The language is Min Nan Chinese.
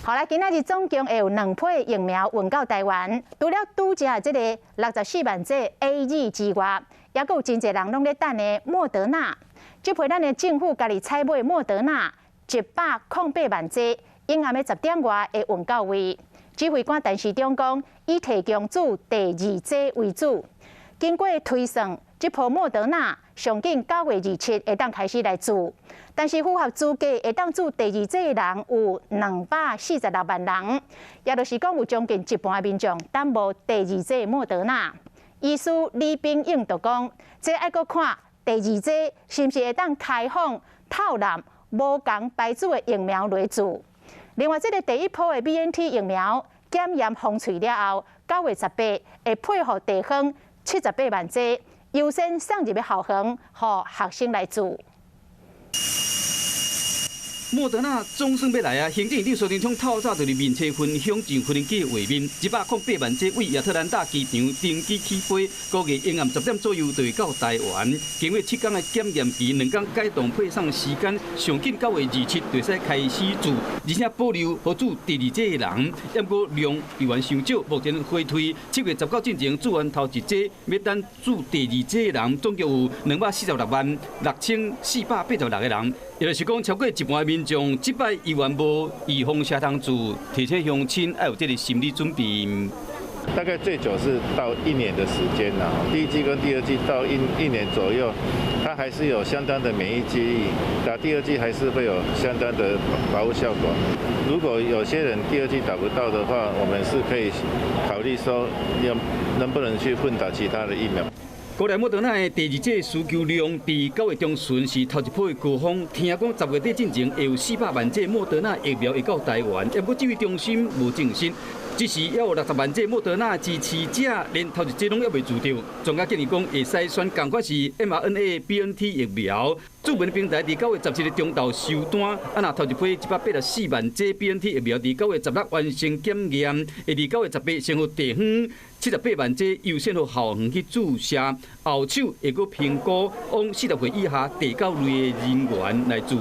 好來，今仔日總共會有兩批疫苗運到台灣，除了拄才這个64萬劑 AZ 之外，猶閣有真濟人攏咧等的莫德納。這批咱的政府家己採買莫德納108萬劑，應暗暝10點外會運到位。指揮官陳時中講，以提供注第二劑為主。經過推算，這波莫德納上緊9月27會當開始來注，但是符合資格會當注第二劑的人有246萬人，也就是講有將近一半的民眾等無第二劑莫德納。醫師李炳勇就講，這愛閣看第二劑是毋是會當開放透納無仝牌子的疫苗來注。另外，這个第一波的 BNT 疫苗檢驗封喙了後，9月18會配予地方78萬劑，優先送入去校園，予學生來注。莫德納總算欲來啊！行政院長蘇貞昌透早就佇面冊分享上飛機的畫面，108萬劑對亞特蘭大機場登機起飛，估計下暗10點左右就會到台灣。經過7工的檢驗期，2工改動配送時間，上緊9月27就會使開始注，而且保留予注第二劑的人。毋過量猶原傷少，目前回推7月19進前注完頭一劑，欲等注第二劑的人總共有2466486個人。也就是講，超過一半的民眾這擺猶原無預防射通注，提醒鄉親愛有這个心理準備。大概最久是到一年的時間啦，第一劑跟第二劑到一年左右，它還是有相當的免疫記憶，打第二劑還是會有相當的保護效果。如果有些人第二劑打不到的話，我們是可以考慮說，要能不能去混打其他的疫苗。國內莫德納的第二劑需求量，佇9月中旬是頭一波的高峰。聽講10月底進前會有400萬劑莫德納疫苗會到台灣，毋過指揮中心無證實，只是猶有60萬劑莫德納支持者，連頭一劑攏猶未注著。專家建議講，會使選仝款是 mRNA、BNT 疫苗。注文平台佇9月17日中晝收單，啊若頭一批184萬劑 BNT 疫苗佇9月16完成檢驗，會佇9月18先予地方78萬劑優先予校園去注射，後手會閣評估往40歲以下第九類的人員來注。